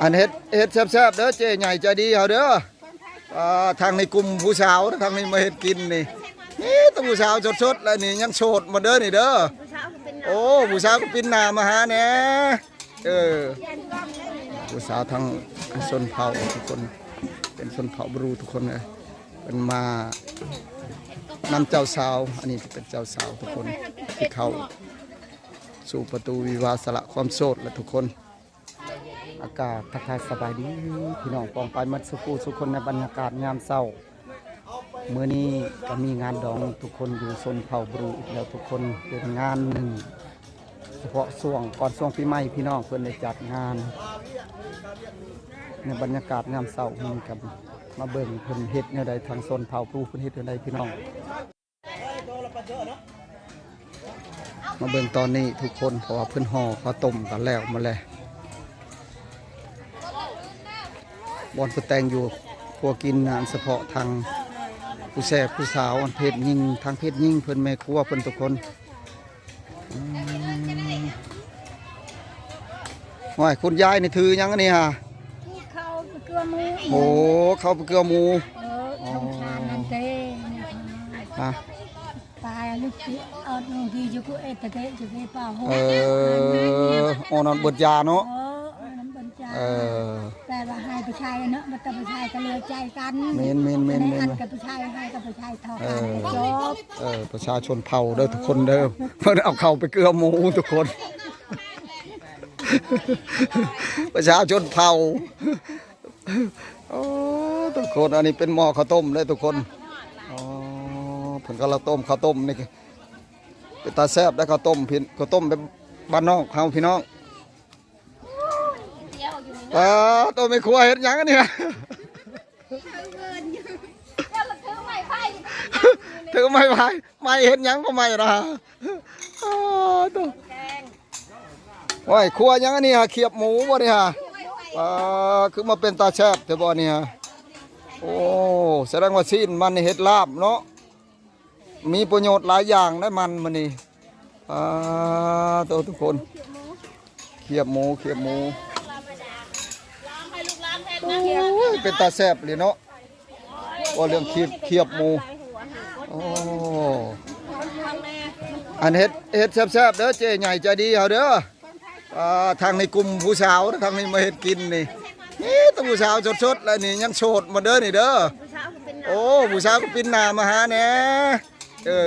ອັນເຮັດ ເຮັດແຊບໆເດີ ເຈ້ໃຫຍ່ໃຈດີເຮົາເດີ. ອ່າ ທາງນີ້ກຸ່ມຜູ້ສາວ ທາງນີ້ມາເຮັດກິນນີ້ ມີແຕ່ຜູ້ສາວສົດໆ ແລະນີ້ຍັງໂສດໝົດເດີນີ້ເດີ. ໂອ້ ຜູ້ສາວກໍປິ່ນໜ້າມາຫາແດ່. ເອີ ຜູ້ສາວທາງຊົນເຜົ່າທຸກຄົນ ເປັນຊົນເຜົ່າບຣູທຸກຄົນເອີຍ ເພິ່ນມານຳເຈົ້າສາວ. ອັນນີ້ຈະເປັນເຈົ້າສາວທຸກຄົນ ທີ່ເຂົ້າສູ່ປະຕູວິວາສະລະຄວາມໂສດແລ້ວທຸກຄົນ. ອາກາດທັກທາຍສະບາຍດີພີ່ນ້ອງປ້ອງປາຍໝົດສູ່ຜູ້ສູ່ຄົນ ໃນບັນຍາກາດຍາມເຊົ້າ. ມື້ນີ້ກໍມີງານດອງທຸກຄົນຢູ່ຊົນເຜົ່າບຣູອີກແລ້ວທຸກຄົນ ເປັນງານໜຶ່ງສະເພາະຊ່ວງ ກ່ອນຊ່ວງປີໃໝ່ ພີ່ນ້ອງເພິ່ນໄດ້ຈັດງານໃນບັນຍາກາດຍາມເຊົ້າ. ມື້ນີ້ກໍມາເບິ່ງເພິ່ນເຮັດແນວໃດ ທາງຊົນເຜົ່າບຣູເພິ່ນເຮັດແນວໃດພີ່ນ້ອງ. ມາເບິ່ງຕອນນີ້ທຸກຄົນ ເພາະວ່າເພິ່ນຫໍ່ເຂົ້າຕົ້ມກັນແລ້ວໝົດແລ້ວ. ບ່ອນເພິ່ນແຕ່ງຢູ່ຄົວກິນນັ້ນ ສະເພາະທາງຜູ້ແຊບຜູ້ສາວ ອັນເພດຍິງ ທາງເພດຍິງເພິ່ນ ແມ່ຄົວເພິ່ນທຸກຄົນ. ອືມ ໂອ້ຍ ຄຸນຍາຍນີ້ຖືຫຍັງອັນນີ້ຫາ? ເຂົ້າໄປເກືອໝູ. ໂອ້ ເຂົ້າໄປເກືອໝູ. ເອີ ອໍ ສຳຄັນນັ້ນເດ້. ຮະ? ປາລຸກຊິເອົາໜູທີ່ຢູ່ກູເອດຕະເກະຢູ່ເກປາໂຮ. ເອີ ອໍ ນັ້ນເບິດຢາເນາະ. ເອີ ອັນນັ້ນເບິດຢາ. ເອີ ແປວ່າໃຫ້ໄປໃຊ້ເນາະ ບໍ່ຕ້ອງໄປໃຊ້ກໍເຫຼືອໃຈກັນ. ແມ່ນໆໆໆ. ອັນກັບໄປໃຊ້ ໃຫ້ກັບໄປໃຊ້ເທົ່າກັນ ເອີ ຈົບ. ເອີ ປະຊາຊົນເຜົ່າເດີທຸກຄົນເດີ ເພິ່ນເອົາເຂົ້າໄປເກືອໝູທຸກຄົນ ປະຊາຊົນເຜົ່າ. ໂອ້ ທຸກຄົນ ອັນນີ້ເປັນໝໍ້ເຂົ້າຕົ້ມເດີທຸກຄົນ. ອໍ ເພິ່ນກຳລັງຕົ້ມເຂົ້າຕົ້ມນີ້ ເປັນຕາແຊບໄດ໋ ເຂົ້າຕົ້ມ ເຂົ້າຕົ້ມແບບບ້ານນອກເຮົາພີ່ນ້ອງ. ປາໂຕ ແມ່ຄົວເຮັດຫຍັງອັນນີ້? ຖືໄມ້ພາຍ ຖືໄມ້ພາຍ ໄມ້ເຮັດຫຍັງກໍໄມ້ລະ. ປາໂຕ ໂອ້ຍ ຄົວຫຍັງອັນນີ້ຫາ? ຄຽບໝູບໍ່ນີ້ຫາ? ປາ ຄືມາເປັນຕາແຊບແທ້ບໍ່ນີ້ຫາ? ໂອ້ ສະແດງວ່າຊີ້ນມັນນີ້ເຮັດລາບເນາະ. ມີປະໂຫຍດຫຼາຍຢ່າງໄດ໋ມັນມື້ນີ້. ອ່າ ໂຕ ທຸກຄົນ ຄຽບໝູ ຄຽບໝູ. ໂອ້ຍ ເປັນຕາແຊບເລີຍເນາະ ເວົ້າເລື່ອງຄຽບ ຄຽບໝູ. ໂອ້ ອັນເຮັດ ເຮັດແຊບໆເດີ ເຈ້ໃຫຍ່ໃຈດີເຮົາເດີ. ອ່າ ທາງນີ້ກຸ່ມຜູ້ສາວ ທາງນີ້ມາເຮັດກິນນີ້ ມີແຕ່ຜູ້ສາວສົດໆ ແລະນີ້ຍັງໂສດໝົດເດີນີ້ເດີ. ໂອ້ ຜູ້ສາວກໍປິ່ນໜ້າມາຫາແດ່. ເອີ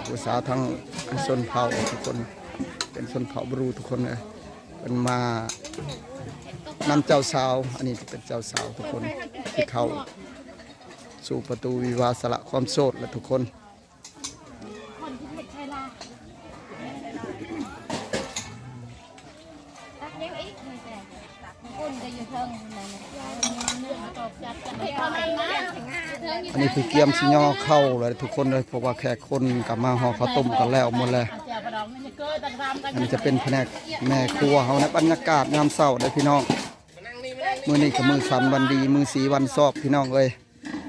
ຜູ້ສາວທາງຊົນເຜົ່າທຸກຄົນ ເປັນຊົນເຜົ່າບຣູທຸກຄົນເອີຍ ເພິ່ນມານຳເຈົ້າສາວ. ອັນນີ້ຈະເປັນເຈົ້າສາວທຸກຄົນ ທີ່ເຂົ້າສູ່ປະຕູວິວາສະລະຄວາມໂສດແລ້ວທຸກຄົນ. ອັນນີ້ຄືກຽມຊິຍໍເຂົ້າແລ້ວທຸກຄົນເອີຍ ເພາະວ່າແຂກຄົນກໍມາຫໍ່ເຂົ້າຕົ້ມກັນແລ້ວໝົດແລ້ວ. ອັນນີ້ຈະເປັນພະແນກແມ່ຄົວເຮົາໃນບັນຍາກາດຍາມເຊົ້າເດີພີ່ນ້ອງ. ມື້ນີ້ກໍມື້ສັນວັນດີ ມື້ສີວັນຊອກພີ່ນ້ອງເອີຍ.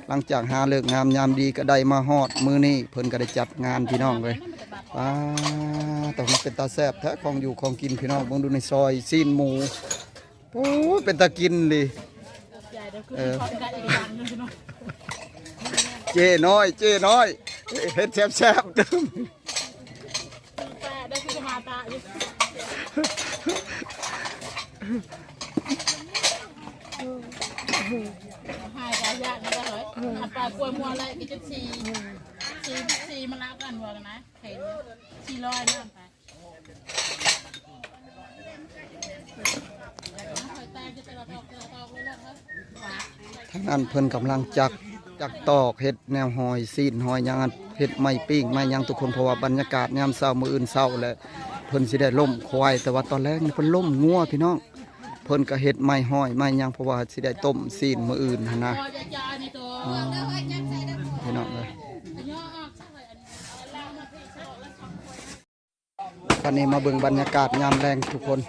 ຫຼັງຈາກຫາເລີກງາມຍາມດີກໍໄດ້ມາຮອດມື້ນີ້ ເພິ່ນກໍໄດ້ຈັດງານພີ່ນ້ອງເອີຍ. ປາໂຕ ມັນເປັນຕາແຊບແທ້ ຂອງຢູ່ຂອງກິນພີ່ນ້ອງ. ເບິ່ງດູໃນຊອຍຊີ້ນໝູ ໂອ້ຍ ເປັນຕາກິນດີ. ເອີ ເຈ້ນ້ອຍ ເຈ້ນ້ອຍ ເຮັດແຊບໆ. ປາໄດ້ຄືຫາຕາຢູ່ ຫາຍກະຍາກນະເຮີ້ຍ. ຫາປາກວຍມົວໄລກິນຈົນສີ່ ສີ່ ສີ່ມາລາວກັນວ່າກັນນະ ເຫັນສີ່ຮ້ອຍນຳໄປ. ທາງນັ້ນເພິ່ນກຳລັງຈັກ ຈັກຕອກ ເຮັດແນວຫອຍຊີ້ນຫອຍຫຍັງ ເຮັດໄມ້ປີ້ງໄມ້ຫຍັງທຸກຄົນ. ເພາະວ່າບັນຍາກາດຍາມເຊົ້າ ມື້ອື່ນເຊົ້າແຫຼະ ເພິ່ນຊິໄດ້ລົ້ມຄວາຍ ແຕ່ວ່າຕອນແລງນີ້ເພິ່ນລົ້ມງົວພີ່ນ້ອງ. ເພິ່ນກໍເຮັດໄມ້ຫອຍໄມ້ຫຍັງ ເພາະວ່າຊິໄດ້ຕົ້ມຊີ້ນມື້ອື່ນຫັ້ນນະ. ອືມ ພີ່ນ້ອງເອີຍ. ບັດນີ້ມາເບິ່ງບັນຍາກາດຍາມແລງທຸກຄົນ.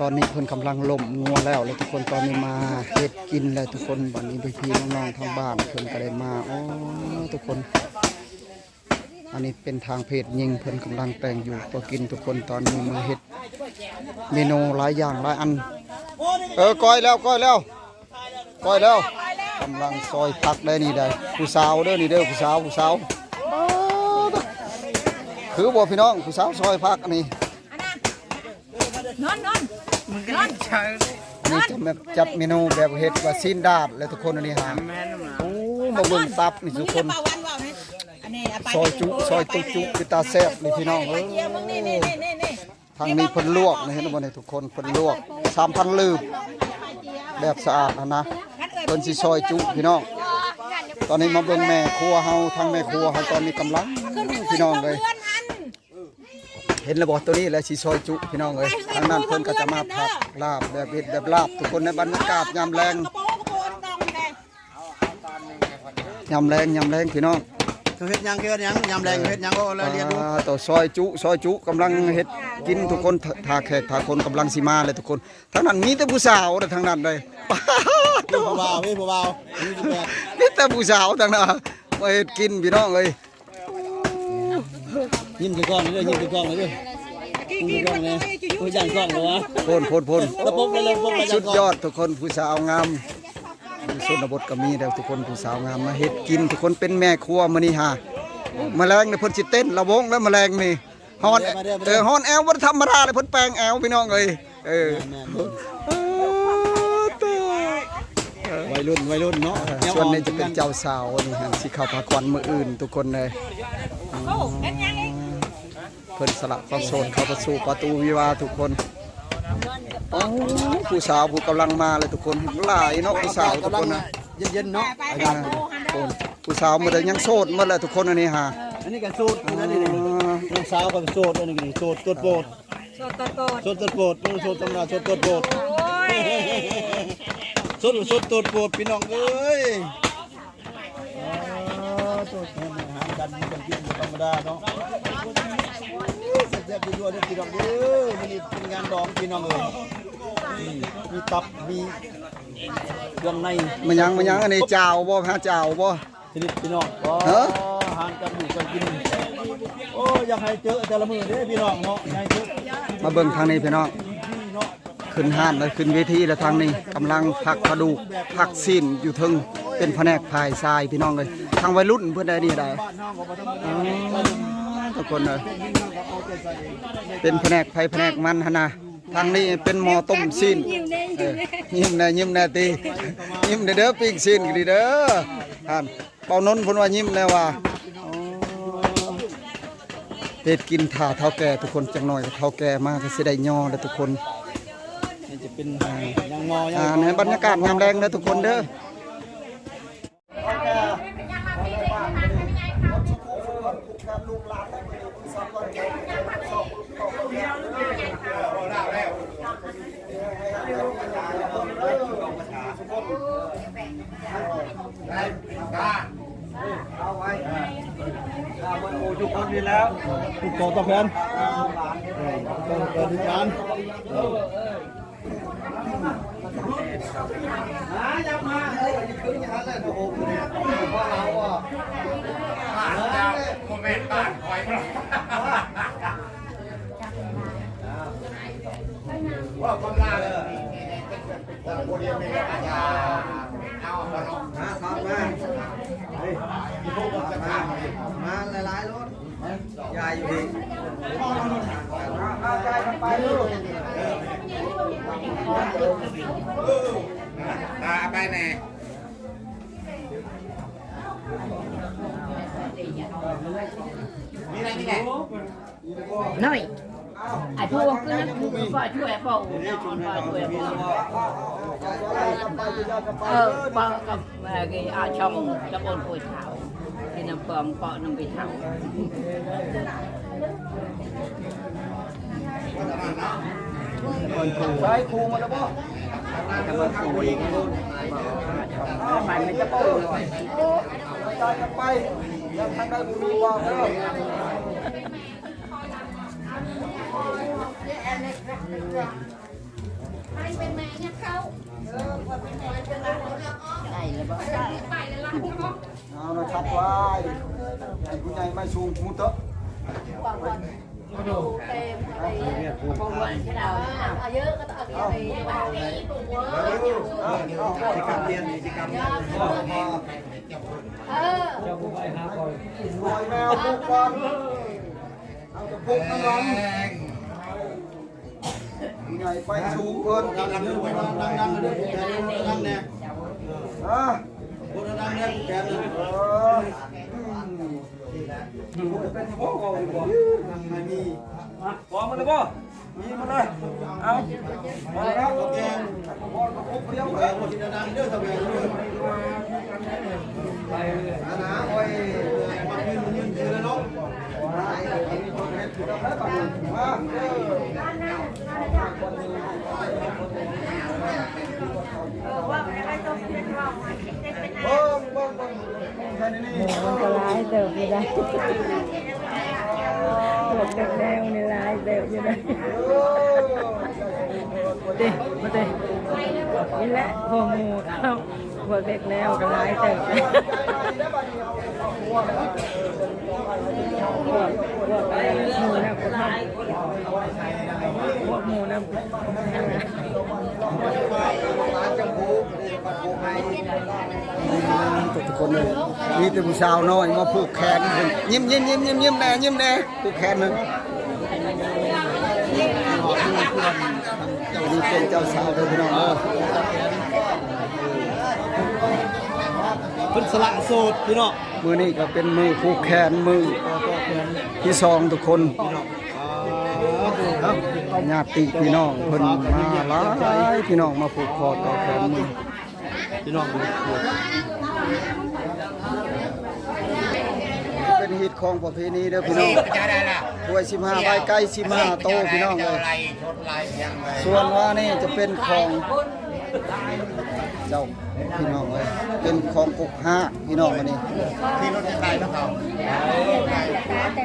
ຕອນນີ້ເພິ່ນກຳລັງລົ້ມງົວແລ້ວ ແລ້ວທຸກຄົນ ຕອນນີ້ມາເຮັດກິນແລ້ວທຸກຄົນ. ບັດນີ້ພີ່ໆນ້ອງໆທາງບ້ານເພິ່ນກໍໄດ້ມາ. ໂອ້ ທຸກຄົນ ອັນນີ້ເປັນທາງເພດຍິງ ເພິ່ນກຳລັງແຕ່ງຢູ່ຕົວະກິນທຸກຄົນ. ຕອນນີ້ມາເຮັດ ເມນູຫຼາຍຢ່າງຫຼາຍອັນ. ເອີ ກ້ອຍແລ້ວ ກ້ອຍແລ້ວ ກ້ອຍແລ້ວ. ກຳລັງຊອຍຜັກໄດ໋ນີ້ໄດ໋ ຜູ້ສາວເດີ ນີ້ເດີ ຜູ້ສາວ ຜູ້ສາວ. ຄືບໍ່ພີ່ນ້ອງ ຜູ້ສາວຊອຍຜັກນີ້? ນອນ ນອນ ນອນ. ອັນນີ້ຈະແມ່ນຈັດເມນູແບບເຮັດວ່າຊີ້ນດາດແຫຼະທຸກຄົນ. ອັນນີ້ຫາ ໂອ້ ມາເບິ່ງຕັບນີ້ທຸກຄົນ. ຊອຍຈຸ ຊອຍຕຸຈຸ ເປັນຕາແຊບນີ້ພີ່ນ້ອງເອີຍ. ທາງນີ້ເພິ່ນລວກນີ້ ເຫັນບໍ່ນີ້ທຸກຄົນ ເພິ່ນລວກສາມພັນລືບ ແບບສະອາດຫັ້ນນະ. ເພິ່ນຊິຊອຍຈຸພີ່ນ້ອງ. ຕອນນີ້ມາເບິ່ງແມ່ຄົວເຮົາ ທາງແມ່ຄົວເຮົາຕອນນີ້ກຳລັງ ພີ່ນ້ອງເອີຍ. ເຫັນແລ້ວບໍ່ ໂຕນີ້ແຫຼະຊິຊອຍຈຸພີ່ນ້ອງເອີຍ. ທາງນັ້ນເພິ່ນກໍຈະມາຜັດລາບ ແບບເຮັດແບບລາບທຸກຄົນ ໃນບັນຍາກາດຍາມແລງ ຍາມແລງ ຍາມແລງພີ່ນ້ອງ. ເຂົາເຮັດຫຍັງ ເຂົາເຮັດຫຍັງ ຍາມແລງເຂົາເຮັດຫຍັງ? ໂອ້ ລະລຽນດູ. ອ່າ ໂຕຊອຍຈຸ ຊອຍຈຸ ກຳລັງເຮັດກິນທຸກຄົນ. ຖ້າແຂກຖ້າຄົນກຳລັງຊິມາແລ້ວທຸກຄົນ. ທາງນັ້ນມີແຕ່ຜູ້ສາວເດ້ ທາງນັ້ນເດ້. ໂອ້ ມີຜູ້ບ່າວ ມີຜູ້ບ່າວ ມີແຕ່ຜູ້ສາວທາງນັ້ນມາເຮັດກິນພີ່ນ້ອງເອີຍ. ຍິ້ມໃສ່ກ້ອງເດີ ຍິ້ມໃສ່ກ້ອງເດີ ຍິ້ມໃສ່ກ້ອງເດີ. ໂອ້ຍ ຢ້ານກ້ອງເດ້ວະ. ໂພນ ໂພນ ໂພນ ລະບົບເລີຍ ລະບົບ ສຸດຍອດທຸກຄົນ ຜູ້ສາວງາມ ຢູ່ຊົນນະບົດກໍມີແລ້ວທຸກຄົນ ຜູ້ສາວງາມມາເຮັດກິນທຸກຄົນ. ເປັນແມ່ຄົວມື້ນີ້ຫາ ມາແລງນີ້ເພິ່ນຊິເຕັ້ນລະວົງແລ້ວ ມາແລງນີ້. ຮອດ ມາເດີ ມາເດີ ເອີ ຮອດແອວບໍ່ທຳມະດາເລີຍ ເພິ່ນແປງແອວພີ່ນ້ອງເອີຍ. ເອີ ແມ່ນໆ ໄວລຸ້ນ ໄວລຸ້ນເນາະ. ເອີ ສ່ວນນີ້ຈະເປັນເຈົ້າສາວ ນີ້ຫັ້ນ ຊິເຂົ້າພາຂວັນມື້ອື່ນທຸກຄົນເລີຍ. ອືມ ເພິ່ນສະຫຼະຄວາມໂສດເຂົ້າໄປສູ່ປະຕູວິວາທຸກຄົນ. ໂອ້ ຜູ້ສາວຜູ້ກຳລັງມາເລີຍທຸກຄົນ ຫຼາຍເນາະ ຜູ້ສາວທຸກຄົນນະ. ເຢັນໆ ເນາະ ອາຈານ. ຜູ້ສາວໝົດແລ້ວ ຍັງໂສດໝົດແລ້ວທຸກຄົນ ອັນນີ້ຫາ. ອັນນີ້ກໍໂສດຢູ່ນັ້ນນີ້ ນ້ອງສາວກໍໂສດ ອັນນີ້ກໍໂສດ ໂສດໂສດ ໂສດໂສດ ໂສດ ໂສດທຳມະດາ ໂສດໂສດ ໂສດໂສດ ພີ່ນ້ອງເອີຍ. ອາ ໂຕແທນອາຫານການກິນການກິນບໍ່ທຳມະດາເນາະ. ແຊບໆ ຢູ່ໆ ເດີພີ່ນ້ອງເດີ. ມື້ນີ້ເປັນງານດອງພີ່ນ້ອງເອີຍ. ນີ້ ມີຕັບ ມີເຄື່ອງໃນ. ມາຫຍັງ ມາຫຍັງ? ອັນນີ້ຈ່າວບໍ່? ຫາຈ່າວບໍ່? ຊີວິດພີ່ນ້ອງ ເອີ ອາຫານການຢູ່ການກິນ. ໂອ້ ຢາກໃຫ້ເຈີແຕ່ລະມື້ເດ້ພີ່ນ້ອງເນາະ ຢາກໃຫ້ເຈີ. ມາເບິ່ງທາງນີ້ພີ່ນ້ອງ ຂຶ້ນຮ້ານແລ້ວ ຂຶ້ນເວທີແລ້ວ. ທາງນີ້ກຳລັງພັກກະດູກ ພັກຊີ້ນຢູ່ເທິງ ເປັນພະແນກຝ່າຍຊາຍພີ່ນ້ອງເອີຍ. ທາງໄວລຸ້ນເພິ່ນໄດ້ນີ້ໄດ້ ອືມ ທຸກຄົນເອີຍ ເປັນພະແນກໃຜພະແນກມັນຫັ້ນນະ. ທາງນີ້ເປັນໝໍ້ຕົ້ມຊີ້ນ. ເອີ ຍິ້ມແດ່ ຍິ້ມແດ່ຕິ ຍິ້ມແດ່ເດີ ປີ້ງຊີ້ນກໍດີເດີ. ຫັ້ນ ເປົານົນເພິ່ນວ່າຍິ້ມແດ່ວ່າ. ໂອ້ ເຮັດກິນຖ້າເຖົ້າແກ່ທຸກຄົນ ຈັກໜ້ອຍເຖົ້າແກ່ມາກໍຊິໄດ້ຍໍແລ້ວທຸກຄົນ. ນີ້ຈະເປັນ ອ່າ ຍັງມໍຍັງ ອ່າ ໃນບັນຍາກາດຍາມແລງເດີທຸກຄົນເດີ. ທຸກຄົນນີ້ແລ້ວ ທຸກຄົນຕ້ອງການ ເອີ ຕ້ອງການ ເອີ. ມາຫຼາຍໆ ໂລດ. ຢາຍຢູ່ພີ້ ເອົາຢາຍກັນໄປລູກ. ເອີ ເອົາໄປແດ່ ນີ້ແຫຼະ ນີ້ແຫຼະ. ນ້ອຍ ອາ ພວກຄືນັ້ນ ພວກຊ່ວຍພໍ່ ນອນ ພວກຊ່ວຍພໍ່ ເອີ ພໍ່ກັບ ເອີ ອາ ຊ່ອງຕະບົນຫ້ວຍເທົາ ທີ່ນຳເມືອງເປາະນຳໄປເທົາ ໃຊ້ຄູມາແລ້ວບໍ່? ໄປມັນຈະໂປ້ ໄປ ຍັງທາງໃດບໍ່ມີວ່າງເດີ. ເອົາລະ ຄັດໄວ້ ໃຫ້ຜູ້ໃຫຍ່ມາສູງໝູ່ເຕີ. เยอะก็ต้องเอาเยอะไป กิจกรรมเรียน กิจกรรมเรียน เออ เจ้าผู้ไปหาก่อน ปล่อยแมวปลุกก่อน เอาตะปุกน้ำมัน ใหญ่ไปสูงเกิน ดังๆ เด้อ ดังๆ เด้อ ดังๆ แน่ อ่ะ พูดดังๆ เด้อ แขน เออ อืม เป็นเฉพาะเว้าดีกว่า นั่งให้มี พร้อมกันเลยบ่ มีมาเลย เอา พร้อมแล้ว โอเค พร้อมกันครบเดียว เออ พูดดังๆ เด้อ ทำไมเด้อ หมู่มันก็หลายเติบอยู่ได้ พวกเด็กแนวนี่หลายเติบอยู่ได้ เด้ มาเด้ นี่แหละพ่อหมู่เขา พวกเด็กแนวก็หลายเติบ พวก พวกหมู่นำก็ทำ พวกหมู่นำ ทุกคนเลย มีแต่ผู้สาวน้อยมาผูกแขน ยิ้มๆๆๆๆ แน่ ยิ้มแน่ ผูกแขนนั่น เจ้านี้เป็นเจ้าสาวเด้อพี่น้องเด้อ เพิ่นสละโสดพี่น้อง มื้อนี้ก็เป็นมื้อผูกแขน มื้อที่สองทุกคน ญาติพี่น้องเพิ่นมาหลาย พี่น้องมาผูกคอต่อแขนมื้อ พี่น้องดู เป็นฮีตของประเพณีเด้อพี่น้อง ถ้วยสิบห้า ใบไก่สิบห้าโตพี่น้องเอ้ย ส่วนว่านี่จะเป็นของ เจ้าพี่น้องเอ้ย เป็นของกกฮากพี่น้องอันนี้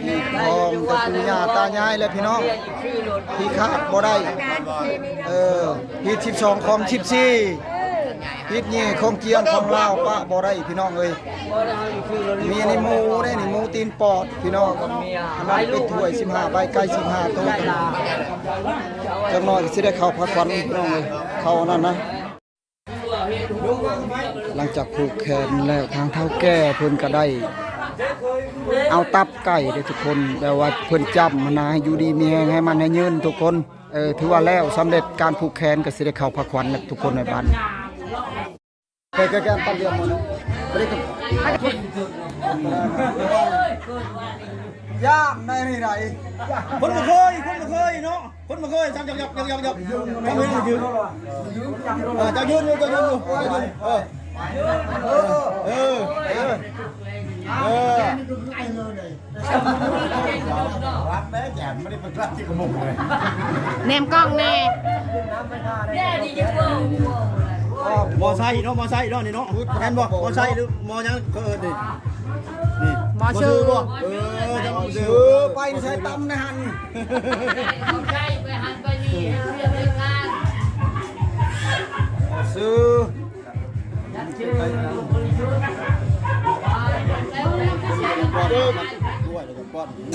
นี่ของตาปู่ย่าตายายแหละพี่น้อง ที่ขาดบ่ได้ เออ ฮีตสิบสอง ของสิบสี่ ฮีตนี้ของเจียงของลาวปะบ่ได้พี่น้องเอ้ย มีอันนี้หมูได้นี่ หมูตีนปอดพี่น้อง อันนั้นเป็นถ้วยสิบห้า ใบไก่สิบห้าโต จักหน่อยก็สิได้เข้าพาขวัญพี่น้องเอ้ย เข้าอันนั้นนะ หลังจากผูกแขนแล้ว ทางเฒ่าแก่เพิ่นก็ได้เอาตับไก่เด้อทุกคน แบบว่าเพิ่นจ้ำหั้นนะ ให้อยู่ดีมีแฮง ให้มั่นให้ยืนทุกคน เออ ถือว่าแล้วสำเร็จการผูกแขน ก็สิได้เข้าพาขวัญแล้วทุกคนในบ้าน ไปแกนๆ ปัดเดียวหมดนะ ไปเลยครับ ย่างในนี่ไหน คนบ่เคย คนบ่เคยเนาะ คนบ่เคย จับ จับ จับ จับ จับ จับ จับมือยืน เออ จับยืนอยู่ จับยืนอยู่ จับยืน เออ เออ เออ เออ เออ แหนมกล้องแน่ มอไซค์เนาะ มอไซค์เนาะ นี่เนาะ แม่นบ่ มอไซค์หรือมอหยังเขาเอิ้นนี่ นี่ มอไซค์ มอไซค์บ่ เออ จังหวัด เออ ไปใส่ตำในหั่น ซื้อ น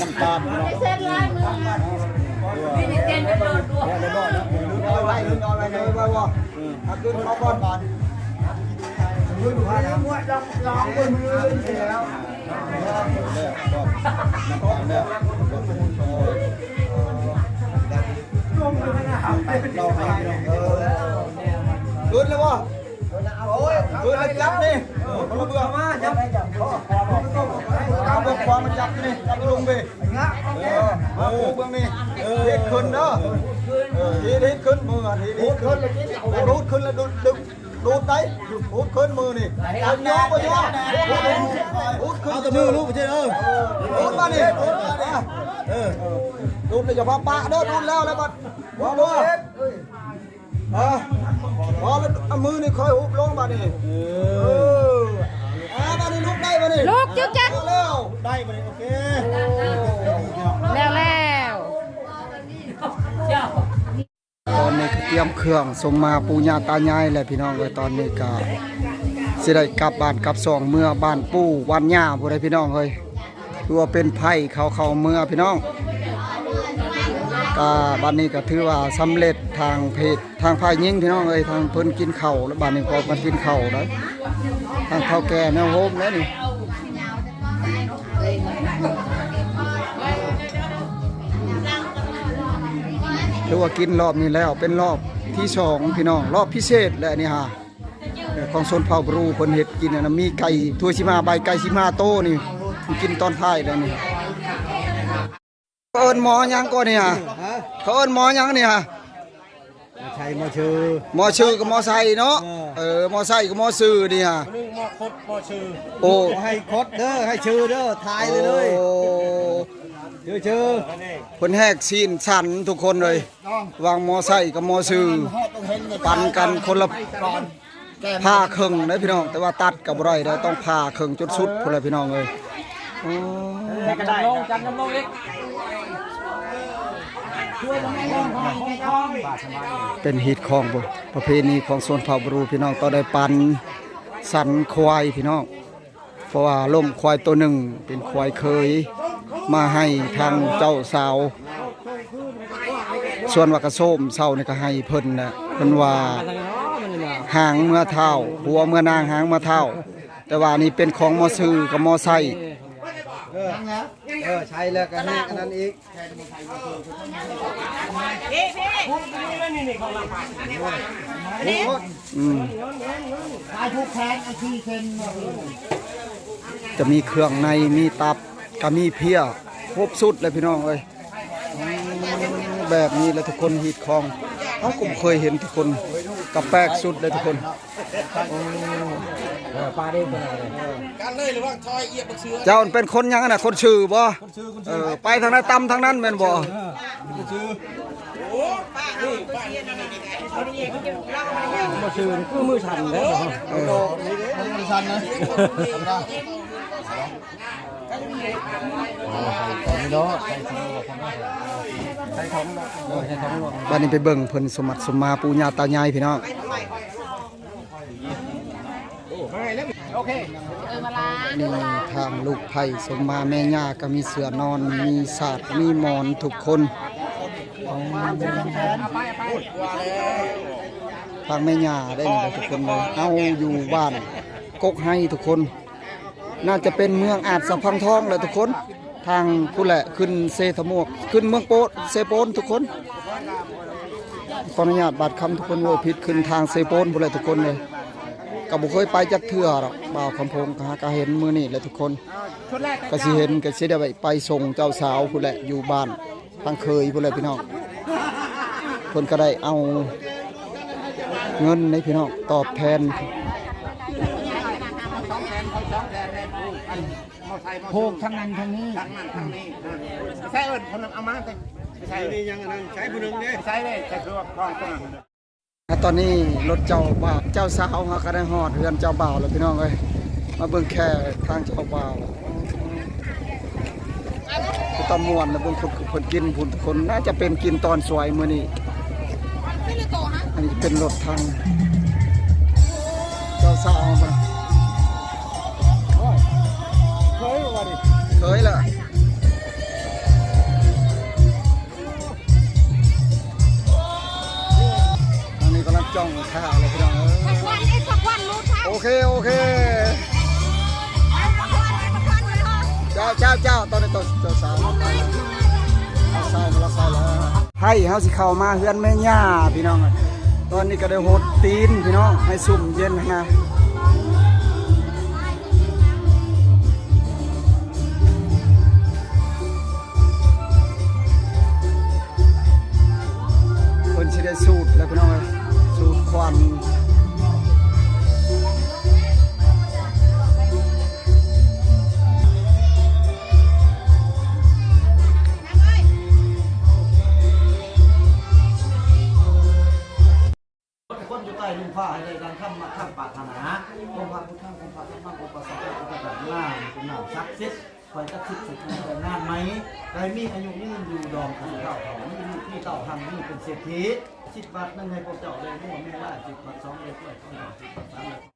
้ำตาลเนาะ เออ เอาไว้ เอาไว้ เอาไว้ เอาไว้ เอาขึ้นมาก่อน น้ำตาลแล้ว ขึ้นแล้วบ่ เออ เอาจับนี่ คนละเบื้อง มาจับ เอาเบื้องขวามาจับนี่ จับลงไป เออ มาปูเบื้องนี่ เออ เฮ็ดขึ้นเด้อ เออ เฮ็ด เฮ็ดขึ้น มือเฮ็ด เฮ็ดขึ้น แล้วดูดขึ้น แล้วดูด ดึง ดูดได้ ดูดขึ้น มือนี่ เอาโยกไปโยก ดูดขึ้น เอาแต่มือลูกไปเถอะ เออ ดูดมานี่ ดูดมานี่ เออ ดูดแล้วอย่าพาปะเด้อ ดูดแล้ว แล้วบัด หัว หัว อ่ะ พอแล้ว เอามือนี่ค่อยหุบลงบัดนี้ เออ เออ อ่า บัดนี้ลุกได้บัดนี้ ลุกจึ๊กจัก พอแล้ว ได้บัดนี้ โอเค แล้ว แล้ว ตอนนี้ก็เตรียมเครื่องส่งมาปู่ย่าตายายแล้วพี่น้องเอ้ย ตอนนี้ก็สิได้กลับบ้านกลับซอง เมือบ้านปู่บ้านย่าพู้นแหละพี่น้องเอ้ย คือว่าเป็นไผเขาเข้าเมือพี่น้อง ອ່າ ບັດນີ້ກໍຖືວ່າສຳເລັດທາງເພດ ທາງຝ່າຍຍິງ ພີ່ນ້ອງເອີຍ. ທາງເພິ່ນກິນເຂົ້າແລ້ວ ບັດນີ້ກໍມາກິນເຂົ້າແລ້ວ ທາງເຖົ້າແກ່ແນວໂຮມແລ້ວນີ້. ຖືວ່າກິນຮອບນີ້ແລ້ວ ເປັນຮອບທີສອງ ພີ່ນ້ອງ ຮອບພິເສດແຫຼະນີ້ຫາ ເອີ ຂອງຊົນເຜົ່າບຣູ ເພິ່ນເຮັດກິນ. ອັນນັ້ນມີໄກ່ ຖ້ວຍສິບຫ້າໃບ ໄກ່ສິບຫ້າໂຕນີ້ ກິນຕອນທ້າຍແລ້ວນີ້. ເອີ້ນໝໍຫຍັງກໍນີ້ຫາ? ເຂົາເອີ້ນໝໍຫຍັງນີ້ຫາ? ໝໍໄຊ ໝໍຊື່ ໝໍຊື່ກັບໝໍໄຊເນາະ. ເອີ ໝໍໄຊກັບໝໍຊື່ນີ້ຫາ ໂອ້ ໃຫ້ຄົດເດີ ໃຫ້ຊື່ເດີ ທາຍເລີຍ ໂອ້ ຊື່ ເພິ່ນແຫກຊີ້ນສັນທຸກຄົນເລີຍ ຫວ່າງໝໍໄຊກັບໝໍຊື່ ປັນກັນຄົນລະ ຜ່າເຄິ່ງເດ້ພີ່ນ້ອງ. ແຕ່ວ່າຕັດກໍບໍ່ໄດ້ເດ້ ຕ້ອງຜ່າເຄິ່ງຈົນສຸດພຸ້ນແຫຼະພີ່ນ້ອງເອີຍ. ໂອ້ ຈັນຈຳລົງ ຈັນຈຳລົງອີກ ເປັນຮີດຄອງພຸ້ນ ປະເພນີຂອງຊົນເຜົ່າບຣູ ພີ່ນ້ອງ. ຕ້ອງໄດ້ປັນສັນຄວາຍພີ່ນ້ອງ ເພາະວ່າລົ້ມຄວາຍໂຕໜຶ່ງ ເປັນຄວາຍເຄີຍ ມາໃຫ້ທາງເຈົ້າສາວ. ສ່ວນວ່າກະໂຊມເຊົ້ານີ້ກໍໃຫ້ເພິ່ນນະ ເພິ່ນວ່າຫາງເມືອທ້າວ ຫົວເມືອນາງ ຫາງເມືອທ້າວ. ແຕ່ວ່ານີ້ເປັນຂອງໝໍຊື່ກັບໝໍໄຊ. ເອີ ເອີ ໃຊ້ແລ້ວກໍໃຫ້ອັນນັ້ນອີກ. ອືມ ຈະມີເຄື່ອງໃນ ມີຕັບ ກະມີເພຍ ຄົບຊຸດເລີຍພີ່ນ້ອງເອີຍ. ແບບນີ້ແຫຼະທຸກຄົນ ຮີດຄອງ ເຮົາກໍບໍ່ເຄີຍເຫັນທຸກຄົນ ກະແປກສຸດເລີຍທຸກຄົນ. ໂອ້ ເອີ ປາເດ້ ເຈົ້າເປັນຄົນຫຍັງນະ? ຄົນຊື່ບໍ່? ເອີ ໄປທາງໃດຕຳທາງນັ້ນແມ່ນບໍ່? ບໍ່ຊື່ຄືມືສັ່ນເດ້. ເອີ ມືສັ່ນນະ. ບັດນີ້ໄປເບິ່ງເພິ່ນສົມບັດສົມມາ ປູ່ຍ່າຕາຍາຍພີ່ນ້ອງ. ນີ້ທາງລູກໃພ້ສົມມາ ແມ່ຍ່າກໍມີເສື່ອນອນ ມີສາດ ມີໝອນທຸກຄົນ. ທາງແມ່ຍ່າໄດ້ນີ້ແຫຼະທຸກຄົນເອີຍ. ເຮົາຢູ່ບ້ານກົກໄຮທຸກຄົນ. ໜ້າຈະເປັນເມືອງອາດສະພັງທອງແຫຼະທຸກຄົນ. ທາງພຸ້ນແຫຼະ ຂຶ້ນເຊທະໝວກ ຂຶ້ນເມືອງໂປນ ເຊໂປນທຸກຄົນ. ຂໍອະນຸຍາດບາດຄຳທຸກຄົນ ເວົ້າຜິດ ຂຶ້ນທາງເຊໂປນພຸ້ນແຫຼະທຸກຄົນເອີຍ. ກໍບໍ່ເຄີຍໄປຈັກເທື່ອດອກ ບ່າວຄຳພົງ ຫາກະເຫັນມື້ນີ້ແຫຼະທຸກຄົນ. ກໍຊິເຫັນ ກໍຊິໄດ້ໄປ ໄປສົ່ງເຈົ້າສາວພຸ້ນແຫຼະ ຢູ່ບ້ານ ທາງເຄີຍພຸ້ນແຫຼະພີ່ນ້ອງ. ເພິ່ນກໍໄດ້ເອົາເງິນໃຫ້ພີ່ນ້ອງຕອບແທນ. ໂພກທັງນັ້ນທັງນີ້ ທັງນັ້ນທັງນີ້. ໃສ່ເອີ້ນເພິ່ນເອົາມາ ໃສ່ ນີ້ຍັງອັນນັ້ນ ໃສ່ຜູ້ໜຶ່ງເດ້ ໃສ່ເດ້ ໃສ່ຄືວ່າຂອງຕົວນັ້ນ. ຕອນນີ້ລົດເຈົ້າບ່າວ ເຈົ້າສາວເຮົາກໍໄດ້ຮອດເຮືອນເຈົ້າບ່າວແລ້ວພີ່ນ້ອງເອີຍ. ມາເບິ່ງແຂກທາງເຈົ້າບ່າວ ຄືຕາມ່ວນນະ ເບິ່ງຄົນ ເພິ່ນກິນພຸ້ນທຸກຄົນ. ໜ້າຈະເປັນກິນຕອນສວຍມື້ນີ້. ອັນນີ້ເປັນລົດທາງເຈົ້າສາວເຮົາ. ເຄີຍລະ. ອັນນີ້ກຳລັງຈ້ອງຂ້າວເລີຍພີ່ນ້ອງເອີຍ. ໂອເຄ ໂອເຄ ເຈົ້າ ເຈົ້າ ເຈົ້າ. ຕອນນີ້ເຈົ້າສາວ ເຈົ້າສາວ ເຈົ້າສາວແລ້ວ ໃຫ້ເຮົາຊິເຂົ້າມາເຮືອນແມ່ຍ່າພີ່ນ້ອງ. ຕອນນີ້ກໍໄດ້ຫົດຕີນພີ່ນ້ອງ ໃຫ້ຊຸ່ມເຢັນຫັ້ນນະ. ເພິ່ນຊິໄດ້ສູດແລ້ວພີ່ນ້ອງເອີຍ ສູດຄວັນ. ຄົນຢູ່ໃຕ້ລຸ່ມຟ້າໃຫ້ໄດ້ດັ່ງຄຳມັກຄຳປາດຖະໜາ. ອົງພະພຸດທັງ ອົງພະທຳມັງ ອົງພະສັງຄັງ ອົງພະເຈົ້ານາ ເປັນນ້ຳສັກສິດ ຂ້ອຍຈັກສິດໃຫ້ເຈົ້າແຕ່ງງານໃໝ່ ໃຫ້ມີອາຍຸຍືນຢູ່ດອມ ຄັນເຖົ້າເຖົ້າ ມີລູກມີເຕົ້າຮັ່ງມີເປັນເສດຖີ ສິບບາດໜຶ່ງໃຫ້ພວກເຈົ້າໄດ້ງົວແມ່ລາຍ ສິບບາດສອງໄດ້ກ້ວຍ ສິບບາດສາມໄດ້